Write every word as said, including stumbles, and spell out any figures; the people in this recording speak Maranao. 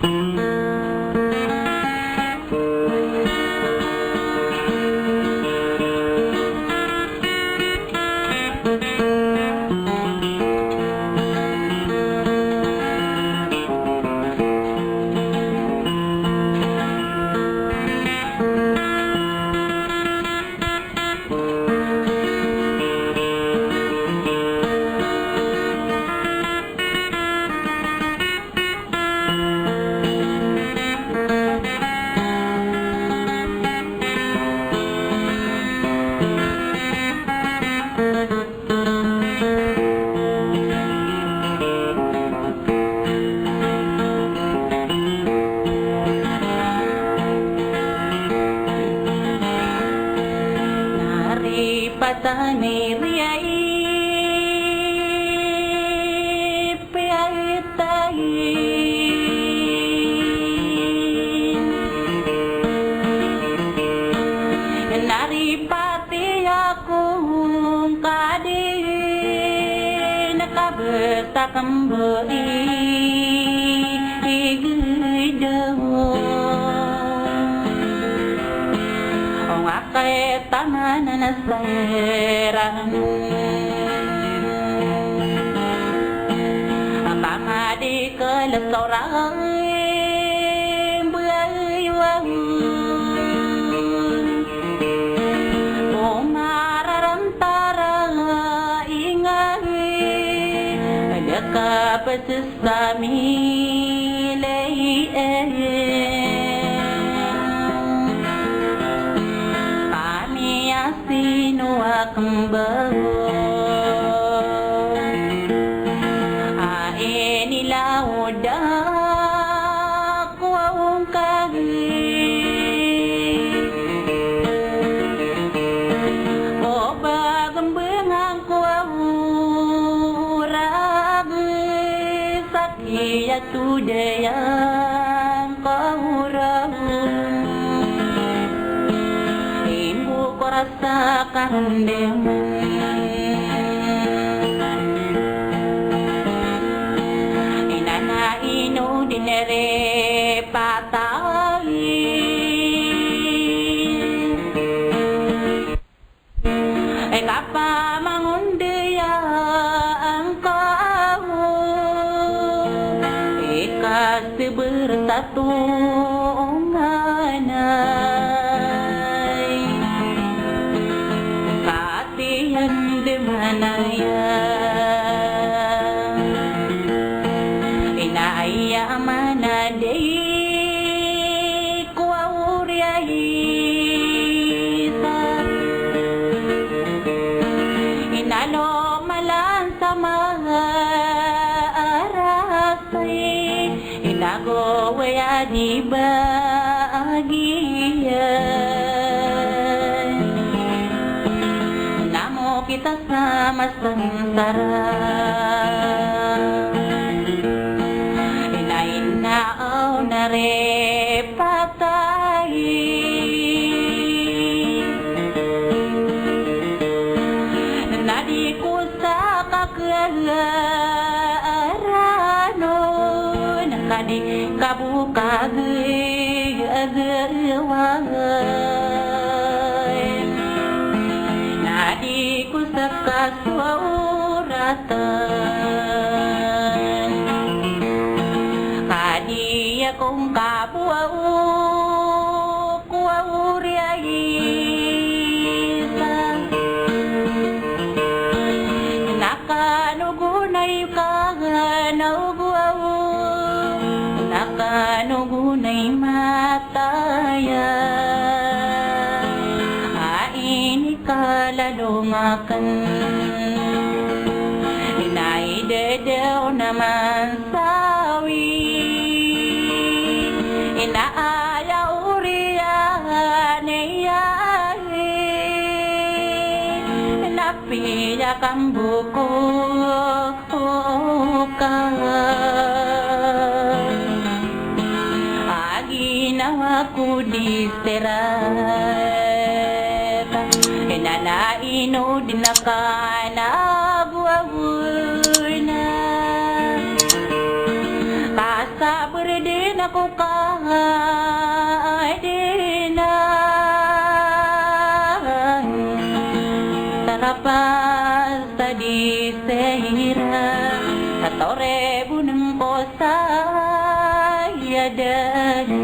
Na ripatani riyai piyatay. Na ripati ako ngka di na kabes a kembo i, i geda. Ong a kay taman a nasaran. Aka madi kelesoran biyaywan. O mararantara ingay, deka peses Sami lei, eh, kami asino a kembaw a inilaw da ko a ongkagi. O ba gembengan ko a orag sa Iyatodayang kaoraon, imbokor sa karendeman. Inana ino di nerepatay. Ikapamangondiya angkawo, ikaseber sa tonganay, katiyan di manaya, inaya manadey. Ko a oriyan isa, inalo malan sa maarasay, inago waya di bagiyan. Namo kita sa masansara. Ina, ina, o narepatay. Na di ko sa kakaranon, ka di kabokag agaway. Na di ko sa kasoratan, ka di ako ngkaboa o ko a oriyan isa. Na kano gonay kaganaw goaw, na kano gonay mataya, a ini kalalongaken. Inay dedew naman sawi, ina aya oriyan iyahi, na piya kamboko oka. A ginawa ko di serata, inana ino di na kanagoawna. Kasaber di na Ako ka adn a tarapas a di saya, katorebo nn ko saya dn.